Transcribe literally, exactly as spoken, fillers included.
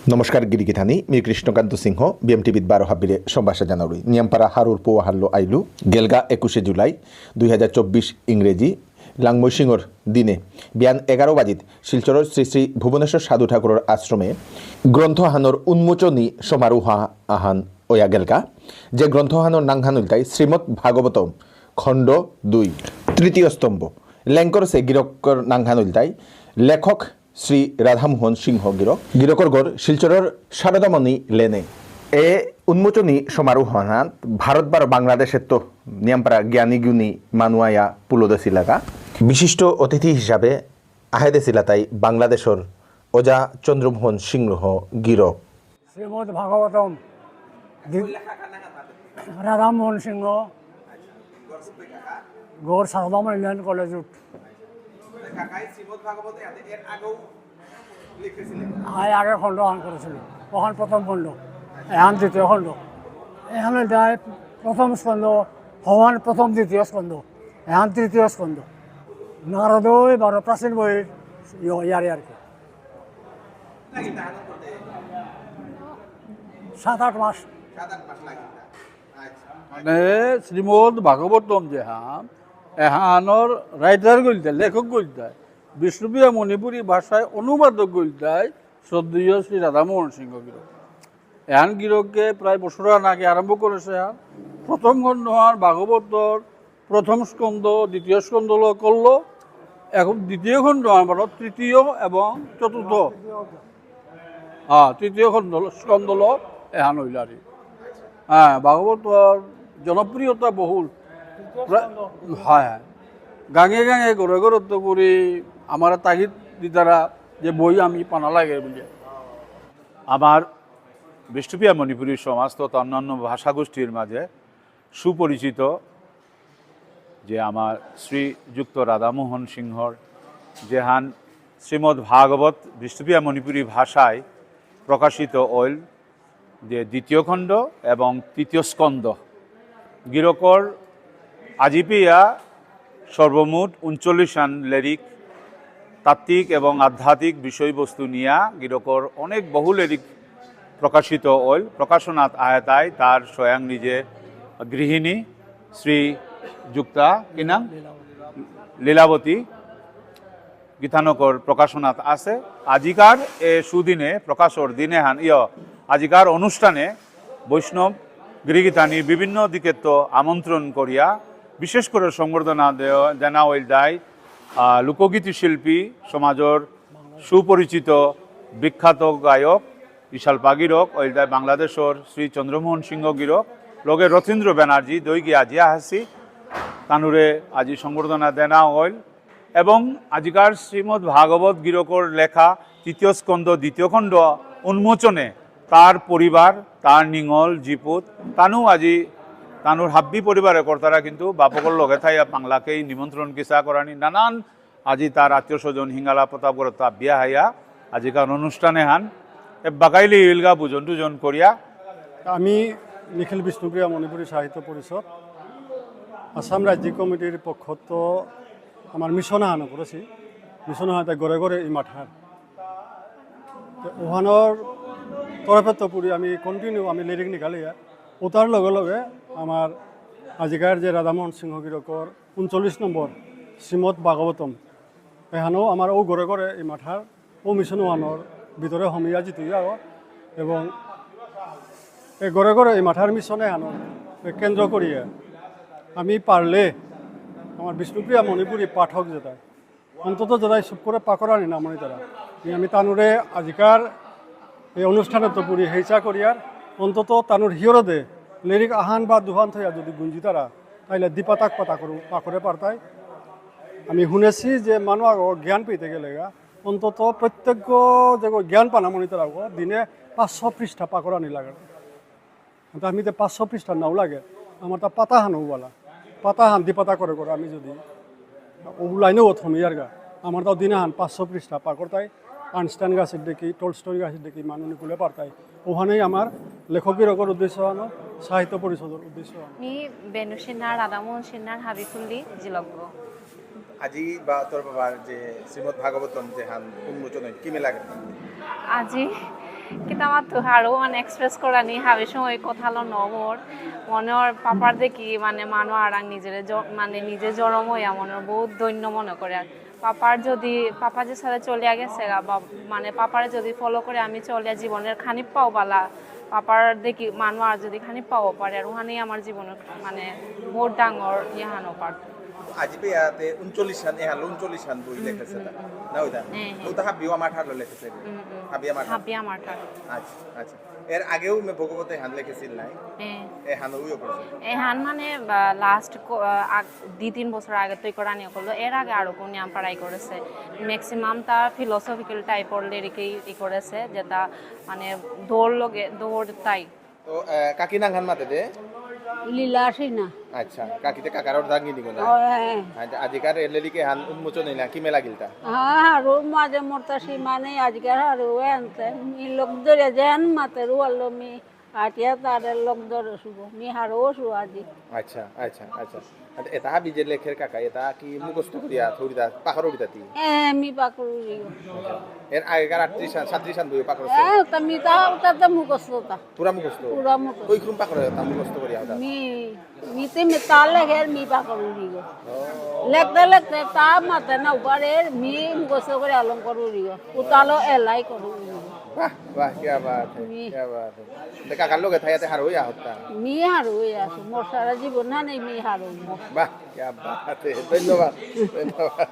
নমস্কার গিরিগিথানি, মি কৃষ্ণকান্ত সিংহ, বিএম টিভিত বারো হাবিরে সম্ভাষা জানাউরি। নিয়ামপারা হারুর পোয়া হাল্লো আইলু, গেলগা একুশে জুলাই দুই হাজার চব্বিশ ইংরেজি, লাংমৈসিংহর দিনে বিয়ান এগারো বাজিত শিলচরর শ্রী শ্রী ভুবনেশ্বর সাধু ঠাকুরর আশ্রমে গ্রন্থহানর উন্মোচনী সমারোহ আহান ওয়া গেলগা, যে গ্রন্থহানর নাঙহান ইলতাই শ্রীমদ্ ভাগবতম খণ্ড দুই, তৃতীয় স্তম্ভ। লেংকর সে গিরকর নাঙহান ইলতাই লেখক শ্রী রাধামোহন সিংহ গিরক। গিরকর ঘর শিলচরর শারদামণি লেনে। এ উন্মোচনী সমারোহহানাত ভারত বারো বাংলাদেশেত্ত নিয়ামপারা জ্ঞানী গুণী মানু আয়া পুলদেসিলাগা। বিশিষ্ট অতিথি হিসাবে আহেদেসিলাতাই বাংলাদেশর ওজা চন্দ্রমোহন সিংহ গিরক। শ্রীমদ্ ভাগবতম দি-, রাধামোহন সিংহ, গৌর সারদা মহিলান কলেজ উঠ। আয় আগে খণ্ড আহান করেছিল, ওখান প্রথম খণ্ড, এহান দ্বিতীয় খণ্ড, এখানে যায় প্রথম স্কন্ধ, ভগবান প্রথম দ্বিতীয় স্কন্ধ, এহান তৃতীয় স্কন্ধ, নারদ বারো প্রাচীন বই ইয়ারে আর কি। সাত আট মাস। মানে শ্রীমদ্ ভাগবতম যেহান, এহানর রাইটার গইলতাই, লেখক গইলতাই, বিষ্ণুপ্রিয়া মণিপুরী ভাষায় অনুবাদক গইলতাই শ্রদ্ধেয় শ্রী রাধামোহন সিংহ গিরক। এহান গিরকে প্রায় বছর আগে আরম্ভ করেছে। এহান প্রথম খণ্ডহান ভাগবতর প্রথম স্কন্ধ, দ্বিতীয় স্কন্ধ ল করলো, এখন দ্বিতীয় খণ্ডহান, মানে তৃতীয় এবং চতুর্থ, হ্যাঁ, তৃতীয় খণ্ড ল-, স্কন্ধ ল এহান হইল আর কি। হ্যাঁ, ভাগবতর জনপ্রিয়তা বহুল। প্রা-, হ্যাঁ, হ্যাঁ। গাঙে গাঙে ঘরে ঘরে তো করি আমার তাগিদ দিতারা যে বই আমি পানা লাগে বলে। আমার বিষ্ণুপ্রিয়া মণিপুরী সমাজ তথা অন্যান্য ভাষাগোষ্ঠীর মাঝে সুপরিচিত যে আমার শ্রীযুক্ত রাধামোহন সিংহর যেহান শ্রীমদ্ ভাগবত বিষ্ণুপ্রিয়া মণিপুরী ভাষায় প্রকাশিত অইল যে দ্বিতীয় খণ্ড এবং তৃতীয় স্কন্ধ। গিরকর আজিপিয়া সর্বমোট ঊনচল্লিশহান লেরিক তাত্ত্বিক এবং আধ্যাত্মিক বিষয়বস্তু নিয়া গিরকর অনেক বহু লেরিক প্রকাশিত অইল। প্রকাশনাত আয়াতাই তার স্বয়ং নিজে গৃহিণী শ্রী যুক্তা কি নাম? লীলাবতী। গীতানগর প্রকাশনাত আছে। আজিকার এ সুদিনে প্রকাশর দিনে হান ইয় আজিকার অনুষ্ঠানে বৈষ্ণব গিরিগিথানি বিভিন্ন দিকেত্ত আমন্ত্রণ করিয়া বিশেষ করে সম্বর্ধনা দেয়, জানা হইল দায়, আহ, লোকগীতি শিল্পী, সমাজর সুপরিচিত বিখ্যাত গায়ক ইশালপা গিরক, হইল দায় বাংলাদেশর শ্রী চন্দ্রমোহন সিংহ গিরক, লগে রথীন্দ্র ব্যানার্জি, দৈগি আজি আহাসি, তানুরে আজি সম্বর্ধনা দেনা হইল। এবং আজিকার শ্রীমদ্ ভাগবত গিরকর লেখা তৃতীয় স্কন্ধ দ্বিতীয় খণ্ড উন্মোচনে তার পরিবার, তার নিঙল, জিপুত, তানু আজি তানুর হাব্বি পরিবারে কর্তারা কিন্তু বাপকর লগে থাইয়া বাংলাকেই নিমন্ত্রণ কিসা করানি নানান আজি তার আত্মীয় স্বজন হিঙ্গালা প্রতাপগড় তা বিয়া হাইয়া আজিকার অনুষ্ঠানে হান এ বাগাইলি ইলগা বুজন টুজন করিয়া। আমি নিখিল বিষ্ণুপ্রিয়া মণিপুরী সাহিত্য পরিষদ আসাম রাজ্যিক কমিটির পক্ষত আমার মিশন আহান করেছি। মিশন আহাতে ঘরে ঘরে এই মাঠার। তো ওহানোর তরফে তো পুরি আমি কন্টিনিউ আমি লিরিক নিকালিয়া। ওটার লগে লগে আমার আজিকার যে রাধামোহন সিংহ গিরকর ঊনচল্লিশ নম্বর শ্রীমদ্ ভাগবতম, এহানো আমার ও ঘরে ঘরে এই মাঠার ও মিশন ওহানোর ভিতরে হমিয়া জিতুই আগ। এবং এ ঘরে ঘরে এই মাঠার মিশনে হানো এ কেন্দ্র করিয়া আমি পারলে আমার বিষ্ণুপ্রিয়া মণিপুরী পাঠক যেটা অন্তত যেটাই চুপ করে পাকরানি না মনে তারা। আমি তানুরে আজিকার এই অনুষ্ঠানে তো পুরি হেইচা করিয়ার অন্তত তানুর হিয়রদে লিরিক আহান বা দুহান থইয়া যদি গুঞ্জিতারা তাইলে দিপাতাক পাতা করু পাকরে পারতাই। আমি শুনেছি যে মানু আগ জ্ঞান পেতে গেলেগা অন্তত প্রত্যেক যে জ্ঞান পানা মনিতারা আগ দিনে পাঁচশো পৃষ্ঠা পাকরানি লাগে। কিন্তু আমি তো পাঁচশো পৃষ্ঠা নাও লাগে, আমার তা পাতা হান ওবালা, পাতা হান দি পাতা করে করে আমি যদি ও লাইনেও থমি আর গা, আমার তাও দিনে হান পাঁচশো পৃষ্ঠা পাকরতাই আনস্টাইন গাছের দেখি, টলস্টয় গাছের দেখি মানু নিকুলে পারতাই। ওখানেই আমার লেখক গিরকর উদ্দেশ্য আনো, সাহিত্য পরিষদর উদ্দেশ্য আনো। মি বেনু সিনহা, রাধামোহন সিনহার হাবিকুল্লি জিলগ্গ। আজি বা তোর বাবার যে শ্রীমদ্ ভাগবতম যে হান উন্মোচন হয়, কি মেলা লাগে? আজি কিতা মাতু হারৌ মানে এক্সপ্রেস করানি হাবি সময় কথালো নবর। মনর পাপার দেখি মানে মানু আরাং নিজের জ-, মানে নিজে জরম হইয়া মনর বহুত ধন্য মনে করে। আর পাপার যদি, পাপা যে সাথে চলিয়া গেছে গা, বা মানে পাপারে যদি ফলো করে আমি চলিয়া জীবনের খানি পাও বালা, পাপার দেখি মানু আর যদি খানি পাও পারে, আর ওখানেই আমার জীবনের মানে বহুত ডাঙর ইয়ে হানো পার। আজি পেয়াতে ঊনচল্লিশ হান, এহালো ঊনচল্লিশ হান বই লেখেছে তা। না ওইটা? হ্যাঁ, হ্যাঁ। ওটা হাবিও আমার ঠারলো লেখেছে। হুম, হুম। হাবিও আমার ঠার। হাবিও আমার ঠার। আচ্ছা, আচ্ছা। এর আগেও মে ভগবতে হান লেখেছিল নাই? হ্যাঁ। এ হান ওইও করেছে। এ হান মানে, বা, লাস্ট কো-, আ, আগ-, দুই তিন বছর আগে তো ই করানি করলো। এর আগে আরো কোন নিয়াম পারাই করেছে। ম্যাক্সিমাম তা ফিলোসফিক্যাল টাইপর লিরিকই ই করেছে, যেটা মানে দৌড় লগে, দৌড় তাই। তো, এ, কাকি নাঙহান মাতে দে? লীলা সিনহা। আচ্ছা, কাকিতে কাকার অর্ধাঙ্গিনী গো না? ও, হ্যাঁ। আচ্ছা, আজিকার এ লেরিকে হান উন্মোচন হইলা, কি মেলা গিলতা? হ্যাঁ, হারৌ মাঝে মোরতা সীমা নেই, আজিকার হারৌ আনতে। মি লোক ধরে যেন মাতে রুয়ালো মি, আটিয়া তারে লোক ধরে শুভ। মি হারৌ শু আজি। আচ্ছা, আচ্ছা, আচ্ছা। আচ্ছা, এটা হাবি যে লেখের কাকা, এটা কি মুখস্থ করিয়া থরিদা, পাখরো বিতাতি? হ্যাঁ, মি পাকরুরি। এর আগেকার আটত্রিশ সান, সাতত্রিশ সান বইও পাকরো। হ্যাঁ, তা মি তা, ওটা তো মুখস্থ তা। পুরা মুখস্থ? পুরা মুখস্থ। কই ক্রম পাকরো তা মুখস্থ করিয়া ওটা? মি, মিতে মি তা লেখের মি পাকরুরি গো। ও। লেখতে লেখতে তা মাতে না উপারে মি মুখস্থ করে আলম করুরি গো। উতালো এলাই করুরি গো। বাহ, বাহ, কি বাত হ্যায়, মি। কি বাত হ্যায়। তে কাকার লগে থাইয়াতে হারৌ ইয়া হতা? মি হারৌ ইয়া আছো। মোর সারা জীবন না নেই মি হারৌ। বাহ, কি বাত হ্যায়। ধন্যবাদ, ধন্যবাদ।